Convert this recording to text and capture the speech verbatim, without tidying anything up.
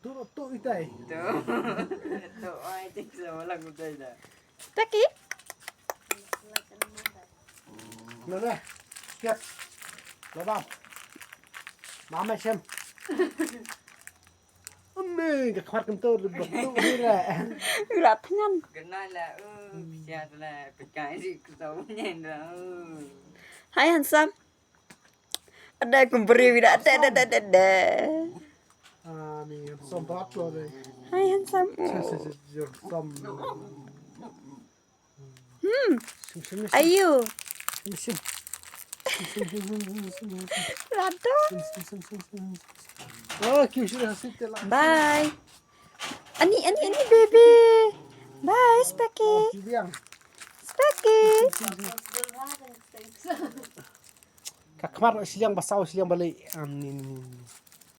Tu tu itai. Tu. Tu ai tik sa walang utai da. Taki? Nana. Kiat. Labam. Mama shem. Ame ka khmat kem tu tu hira. Ula tngan. Kena lah. Uh, siat lah. Pekai si kusau nyen dah. Hi handsome. Ada kumberi wida ada ada ada ada. Ani som bat lo deh. Hi handsome. Som. Hmm. Sim sim sim Ayu. sim. Lado. Oh, kiu sudah hasil telah. Bye. Ani ani ani baby. Bye Specky. Biang. Specky. Ka khmat siliang basau siliang balik. Ani ni.